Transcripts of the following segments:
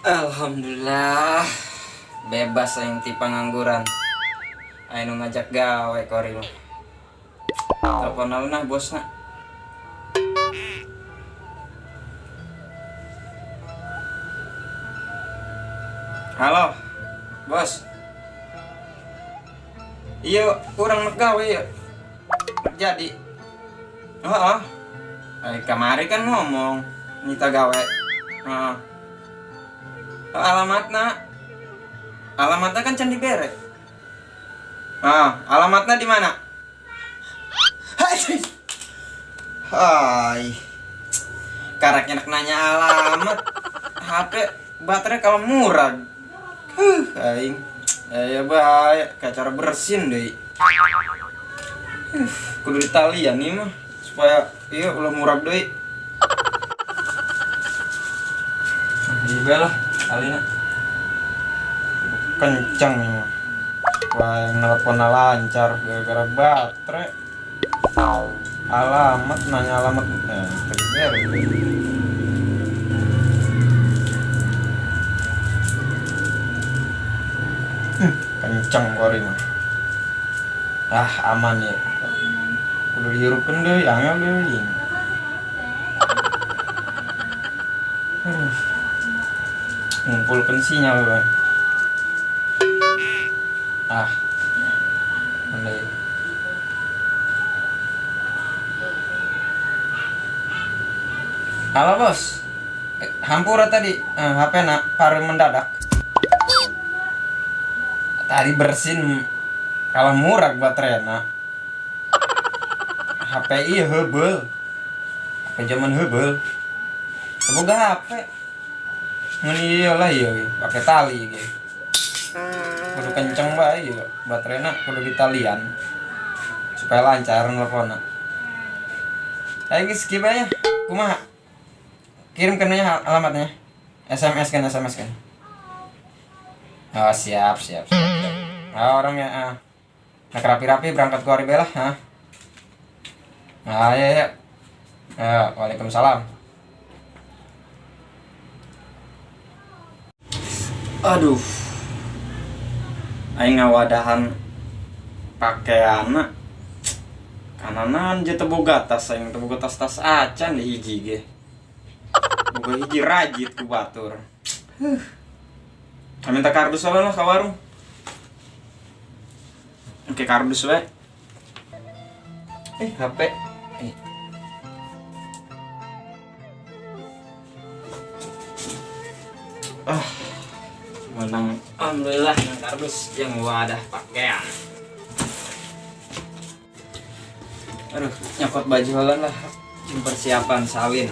Alhamdulillah, bebas aing ti pangangguran. Aing nu ngajak gawe kuari mah. Telepon nah bosna. Halo, bos. Iya, kurang nek gawe ya. Jadi. Heeh. Eh, kamari kan ngomong nyita gawe. Heeh. Alamatna. Alamatnya kan can dibere. Ah, alamatnya di mana? Hai. Hai. Karak enak nanya alamat. HP baterai kalau murah. Huh, aing. Ya bae, kayak cara bersin deh. Huh, kudu ditalian nih mah supaya iya ulah murah deui. Iya lah, talina. Kencang nih mah. Wah, nelpon lancar gara-gara baterai. Alamat, nanya alamat, eh, dibere. Kencang kuari mah. Ah, aman ya. Kudu dihirupkeun deui, angel deui. Aduh. Ngumpulkeun sinyal bae. Ah. Andai. Halo bos. Eh, hampura tadi HP na paru mendadak. Tadi bersin kalau murah baterainya. HP iya hebel. HP zaman hebel. Semoga HP. Mun iya lah iya pakai tali gitu. Kudu kenceng bae iya baterainya kudu ditalian supaya lancar nelponna. Ayo geus skip aja. Kumaha? Kirim ke alamatnya. SMS kan, SMS kan. Oh, siap, siap, siap. Siap. Ah, orangnya ah. Nah, rapi-rapi berangkat ke lah, ha. Ah, ya, ya. Ya, waalaikumsalam. Aduh. Aing ngawadahan pakaian kananan je teu boga tas, aing teu boga tas-tas acan di hiji ge. Boga hiji rajit ku batur. Huh. Minta kardus wae lah ka warung. Oke, kardus wae. Eh, HP. Eh. Ah, menang. Alhamdulillah yang kardus yang wadah pakaian. Aduh, nyokot baju heula lah. Persiapan salin.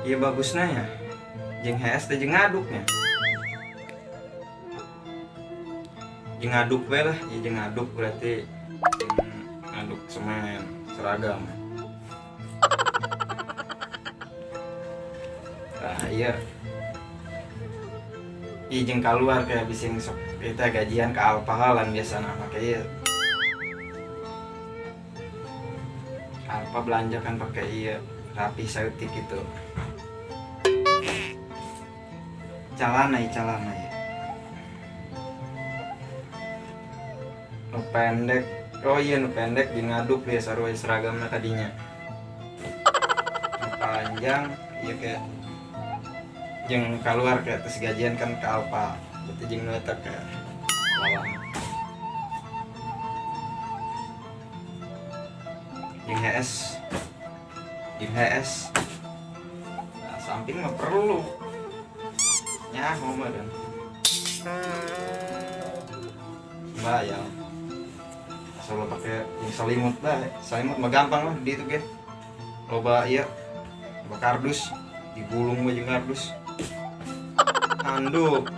Iya bagusnya ya. Jeung HS teh jeung ngaduknya. Jeung ngaduk we lah, ya jeung ngaduk berarti jeung ngaduk semen seragam. Nah, iya. Iya jeung keluar kayak bising sok kita gajian ke Alfa biasa nah pakai iya. Alfa belanja kan pakai iya rapi saeutik gitu. Celana ya, celana ya. Nu pendek. Oh iya nu pendek di ngaduk dia sarua seragamna tadinya. Nu panjang iya kayak jeung keluar kayak terus gajian kan ke Alfa. Berarti jeung nu eta kayak lawan. Jeung HS. Jeung HS. Nah, samping mah perlu. Nyaho mah dan. Bayang. Asal lo pakai yang selimut lah, selimut mah gampang lah di itu ge. Loba ieu, loba kardus, digulung we jeung kardus. Handuk.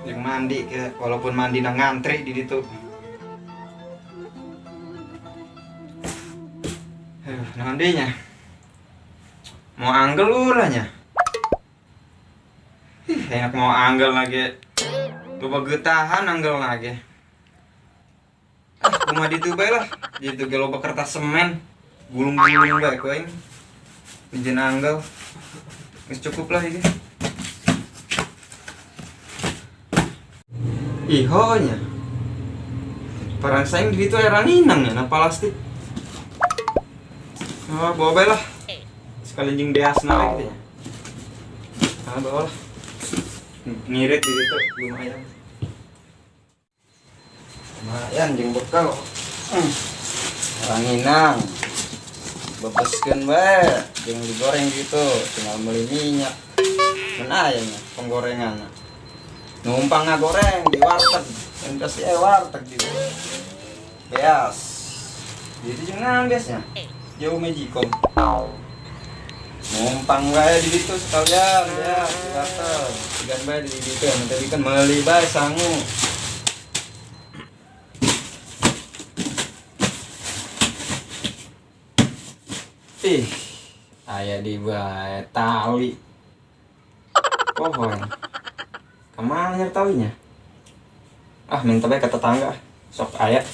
Jeung mandi ke, walaupun mandi na ngantri di ditu. Naon deui nya? Mau anggel ulahnya. Ih, enak mau anggel lagi. Loba getahan anggel lagi. Ah, kumaha ditu bae lah. Ditu ge loba kertas semen. Gulung-gulung bae ku aing. Pinjeun anggel. Geus cukup lah ini. Ih, nya. Parang saing di ditu aya ranginang nya na plastik. Oh, bawa bae lah. Sekalian jeung beasna we kitu nya. Ah, bawa lah. Ngirit di situ lumayan. Lumayan jeung bekal. Ranginang. Bebeskeun bae jeung digoreng gitu, tinggal beli minyak. Mun aya nya penggorengan. Numpang ngagoreng di warteg. Yang kasih warteg gitu. Beas. Jadi jeung naon biasanya? Jauh magicom. Numpang bae di ditu sekalian ya, di warteg. Ikan bae di ditu, yang tadi kan meuli bae sangu. Ih, aya di bae tali. Pohon. Kemana nyari talinya? Ah, minta bae ke tetangga. Sok aya.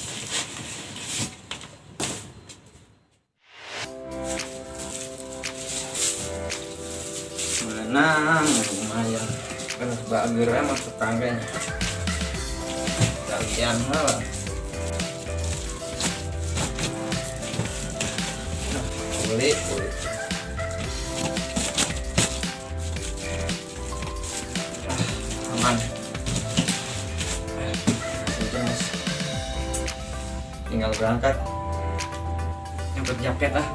Menang, lumayan. Aduh, bager emang tetangganya. Kalian lah. Nah, beli, beli. Ah, aman. Mas. Tinggal berangkat. Nyempet jaket ah.